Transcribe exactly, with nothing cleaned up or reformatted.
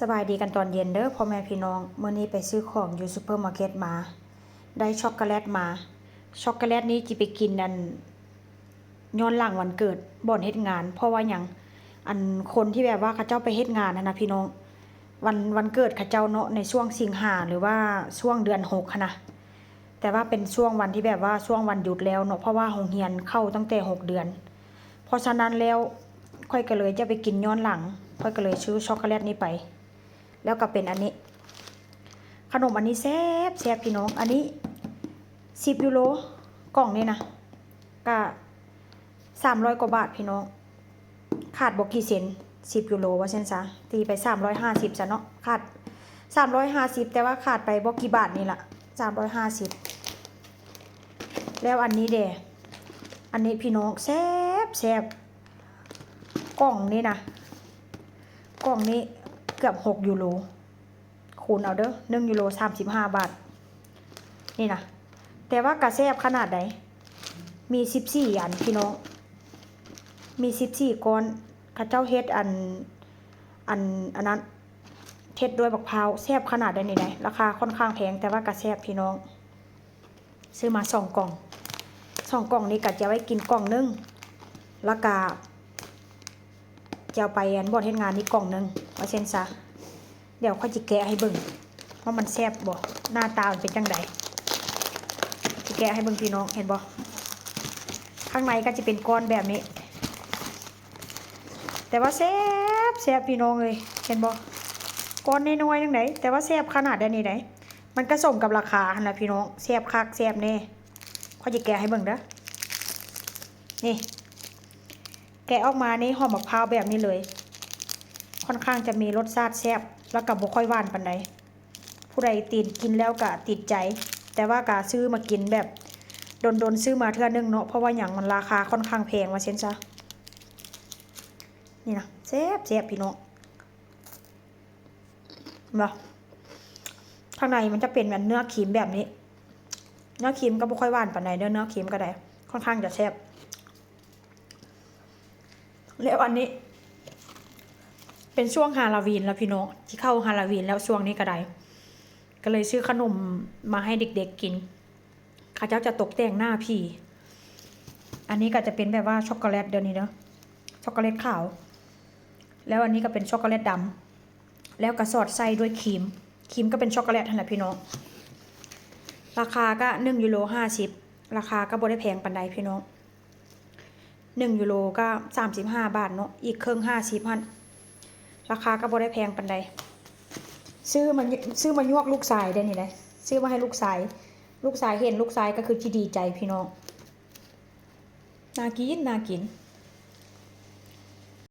สบายดีกันตอนเย็นเด้อพ่อแม่พี่น้อง มื้อนี้ไปซื้อของอยู่ซูเปอร์มาร์เก็ตมา ได้ช็อกโกแลตมา ช็อกโกแลตนี้จิไปกินอัน ย้อนหลังวันเกิดบ่อนเฮ็ดงาน เพราะว่าหยัง อันคนที่แบบว่าเขาเจ้าไปเฮ็ดงานหั้นนะพี่น้อง วัน วันเกิดเขาเจ้าเนาะ ในช่วงสิงหาหรือว่าช่วงเดือนหกหั้นนะ แต่ว่าเป็นช่วงวันที่แบบว่าช่วงวันหยุดแล้วเนาะ เพราะว่าโรงเรียนเข้าตั้งแต่หกเดือน เพราะฉะนั้นแล้วข้อยก็เลยจะไปกินย้อนหลัง ข้อยก็เลยซื้อช็อกโกแลตนี้ไป แล้วก็เป็นอันนี้ ขนมอันนี้แซ่บแซ่บพี่น้อง อันนี้สิบยูโร กล่องนี้นะ ก็สามร้อยกว่าบาทพี่น้อง ขาดบ่กี่เซน สิบยูโรว่าซั่นซะ ตีไปสามร้อยห้าสิบซะเนาะ ขาดสามร้อยห้าสิบ แต่ว่าขาดไปบ่กี่บาทนี่ล่ะ สามร้อยห้าสิบ แล้วอันนี้เด้ อันนี้พี่น้องแซ่บแซ่บ กล่องนี้นะ กล่องนี้เกือบหกยูโร คูณเอาเด้อ หนึ่งยูโรสามสิบห้าบาท นี่นะ แต่ว่ากะแซ่บขนาดใด มีสิบสี่อันพี่น้อง มีสิบสี่ก้อน เขาเจ้าเฮ็ดอัน อัน อันนั้น เฮ็ดด้วยบักพร้าว แซ่บขนาดใดนี่ใด ราคาค่อนข้างแพง แต่ว่ากะแซ่บพี่น้อง ซื้อมาสองกล่อง สองกล่องนี้กะจะไว้กินกล่องหนึ่ง แล้วกะจะเอาไปอันบ่อนเฮ็ดงานนี้กล่องหนึ่ง ว่าซั่นซะ เดี๋ยวข้อยจิแกะให้เบิ่ง ว่ามันแซ่บบ่ หน้าตามันเป็นจั่งใด จิแกะให้เบิ่งพี่น้อง เห็นบ่ ข้างในก็จะเป็นก้อนแบบนี้ แต่ว่าแซ่บแซ่บพี่น้องเอ้ย เห็นบ่ ก้อนน้อยๆจั่งใด แต่ว่าแซ่บขนาดใดนี่ใด มันก็สมกับราคาหั้นล่ะพี่น้อง แซ่บคักแซ่บแน่ ข้อยจิแกะให้เบิ่งเด้อ นี่ แกะออกมานี่หอมบักพร้าวแบบนี้เลย ค่อนข้างจะมีรสชาติแซ่บ แล้วก็บ่ค่อยหวานปานใด ผู้ใดติดกินแล้วก็ติดใจ แต่ว่าก็ซื้อมากินแบบดนๆซื้อมาเทื่อนึงเนาะ เพราะว่าหยังมันราคาค่อนข้างแพงว่าซั่นซะ นี่นะ แซ่บแซ่บพี่น้อง เห็นบ่ ข้างในมันจะเป็นเหมือนเนื้อครีมแบบนี้ เนื้อครีมก็บ่ค่อยหวานปานใดเด้อ เนื้อครีมก็ได้ ค่อนข้างจะแซ่บ แล้วอันนี้ เป็นช่วงฮาโลวีนแล้วพี่น้อง ที่เข้าฮาโลวีนแล้วช่วงนี้ก็ได้ ก็เลยซื้อขนมมาให้เด็กๆกิน เขาเจ้าจะตกแต่งหน้าผี อันนี้ก็จะเป็นแบบว่าช็อกโกแลตเดี๋ยวนี้เนาะ ช็อกโกแลตขาว แล้วอันนี้ก็เป็นช็อกโกแลตดำ แล้วก็สอดไส้ด้วยครีม ครีมก็เป็นช็อกโกแลตหั้นแหละพี่น้อง ราคาก็หนึ่งยูโรห้าสิบ ราคาก็บ่ได้แพงปานใดพี่น้อง หนึ่งยูโรก็สามสิบห้าบาทเนาะ อีกครึ่งห้าสิบหั้น ราคาก็บ่ได้แพงปานใด ซื้อมา ซื้อมายวกลูกชายได้นี่ได้ ซื้อมาให้ลูกชาย ลูกชายเห็นลูกชายก็คือจิดีใจพี่น้อง น่ากิน น่ากิน